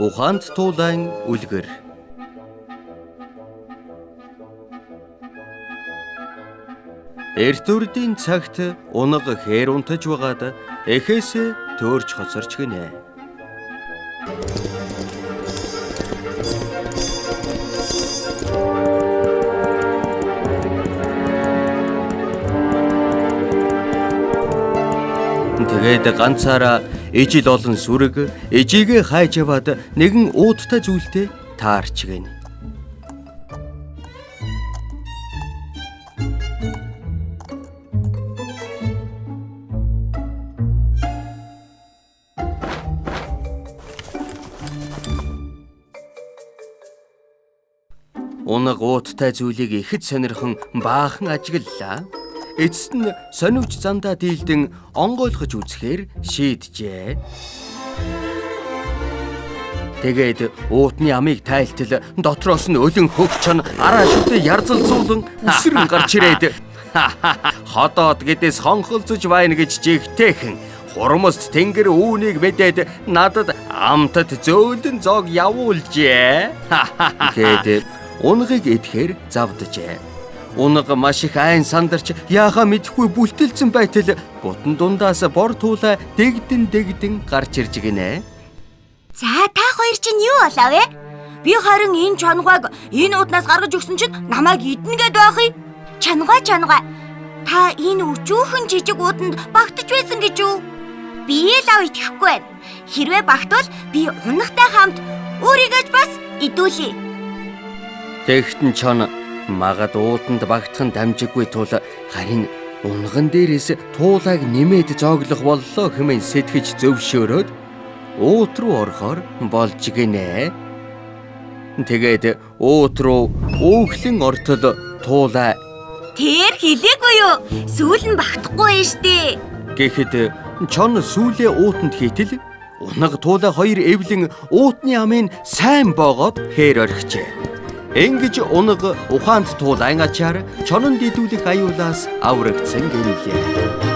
Ухаанд туулайн үлгэр. Эрт үрдийн цагт унаг хээр унтаж байгаад эхээсээ төөрч хоцорч гинэ. Тэгээд ганцаараа ижил олон сүрэг ижигээ хайж яваад нэгэн ууттай зүйлтэй таарч гинэ. Унаг ууттай зүйлийг ихэд сонирхон баахан ажиглалаа. Эцэст нь сониуч зандаа дийлдэн онгойлгож үзэхээр шийджээ. Тэгээд уутны амыг тайлтал дотроос нь өлөн хөх чон араа шүдэ ярзалзуулан үсрэн гарч ирээд ходоод гэдээс хонхолцож байна гэж жигтэйхэн хурмост тэнгэр үүнийг мэдээд надад амтад зөөлөн зоог явуулжээ. Тэгээд унгыг идэхээр завджээ. Унаг маш их айн сандарч яахаа мэдэхгүй бүлтэлцэн байтал гутан дундаас бор туулай дэгдэн дэгдэн гарч ирж гинэ. За та хоёр чинь юу болов вэ? Би харин энэ чонгойг энэ уднаас гаргаж өгсөн чинь намайг идэнэ гэд байх юм. Чонгой чонгой. Та энэ өчүүхэн жижиг ууданд багтаж байсан гэж үү? Би л ав итгэхгүй байна. Хэрвээ багтвал би унахтай хамт өөрийгөө ч бас идүүлье. Тэгтэн чон магад ууданд багтах нь дамжиггүй тул харин унган дээрээс туулайг нэмээд зооглох боллоо хэмээн сэтгэж зөвшөөрөөд уут руу орохоор болж гинэ. Тэгээд уут руу өөхлөн ортол туулай Тэр хэлээгүй юу? Сүүл нь багтахгүй юм штэ. гэхэд чон сүүлээ уутанд хийтэл унаг туулай хоёр эвлэн уутны амын сайн боогоод хээр орхижээ. Ингэж унаг ухаанд туулайн ачаар чононд идүүлэх аюулаас аврагдсан гэнлээ.